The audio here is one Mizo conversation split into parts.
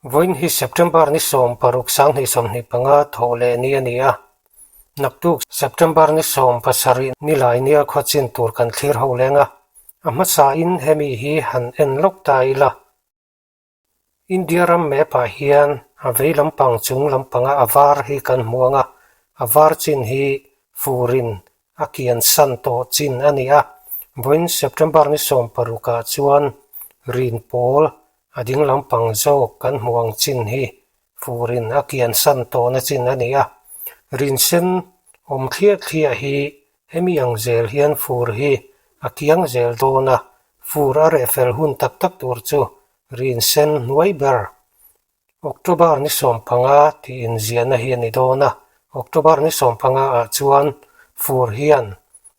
Vawiin hi September ni 16 2025 thawh leh ni a ni a. Naktuk September ni 17 nilai nia khawchin tur kan thlir ho leng a. A hmasain hemi hi han en lawk ta ila. India ram map ah hian a vei lampang chung lampanga a var hi kan hmu ang a, a var chin hi furin a kian san tawh chin a ni a. Vawiin September ni 16 ah chuan rin pawl a ding lampang zawk kan hmu ang chin hi furin a kian san tawhna chin a ni a. Rin sen awm thliah thliah hi Hemi ang zel hian fur hi a kiang zel dawn a, fur a reh fel hun tak tak tur chu rin sen hnuai ber. October ni 15 tih inziahna hi a ni dawn a, October ni 15 ah chuan fur hian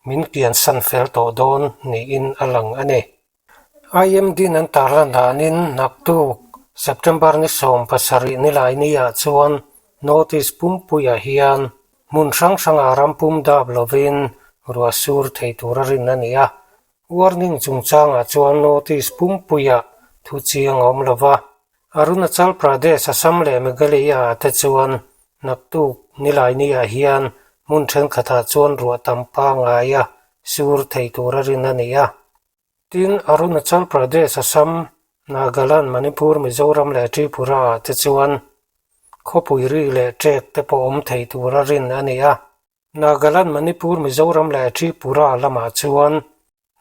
min kiansan fel tawh dawn niin a lang a ni. IMD-in an tarlan danin naktuk September ni 17 nilai niah chuan North East pumpuiah hian hmun hrang hrangah ram pum dap lovin ruah sur thei tura rin a ni a. Warning chungchangah chuan North East pumpuiah thu chiang a awm lo va. Arunachal Pradesh, Assam leh Meghalaya-ah te chuan naktuk nilai niah hian hmun thenkhatah chuan ruah tam pangngaia sur thei tura rin a ni a. Tin, Arunachal Pradesh, Assam, Nagaland, Manipur, Mizoram leh Tripura-ah te chuan khawpui ri leh ṭek te pawh awm thei tura rin a ni a. Nagaland, Manipur, Mizoram leh Tripura lamah chuan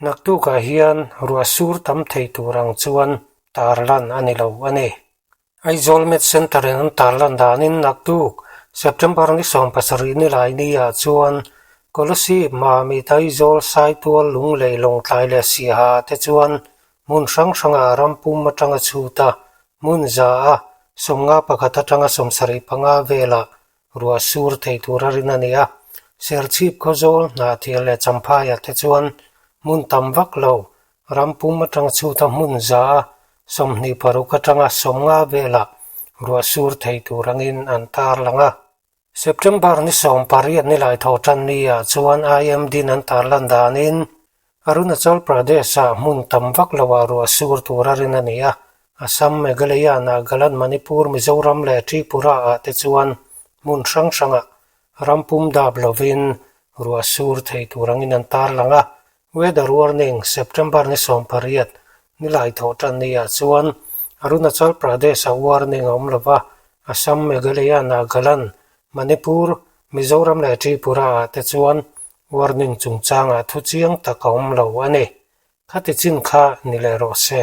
naktukah hian ruah sur tam thei tur ang chuan tarlan a ni lo a ni. Aizawl Med Centre in an tarlan danin naktuk September ni 17 nilai niah chuan Kolasib, Mamit, Aizawl, Saitual, Lunglei, Lawngtlai leh Siaha ah te chuan hmun hrang hrangah ram pum atanga chhut a, hmun za a, 51 atanga 75 velah ruah sur thei tura rin a ni a. Serchhip Khawzawl, Hnahthial leh Champhaiah te chuan hmun tam vak lo Ram pum atanga chhuta hmun za a, 26 atanga 50 velah ruah sur thei tur angin an tarlang a. September ni 18 nilai thaw tan ni ah chuan IMD-in an tarlan danin Arunachal Pradesh-ah hmun tam vak loah ruah sur tura rin a ni a, Assam, Meghalaya, Nagaland, Manipur, Mizoram leh Tripura-ah te chuan hmun hrang hrangah ram pum dap lovin ruah sur thei tur angin an tarlang a. Weather warning, September ni 18, nilai thawh tan niah chuan Arunachal Pradesh-ah warning a awm lo va, Assam, Meghalaya, Nagaland, Manipur, Mizoram leh Tripura-ah te chuan warning chungchangah thu chiang tak a awm lo a ni. Khati chin kha ni leh rawh se.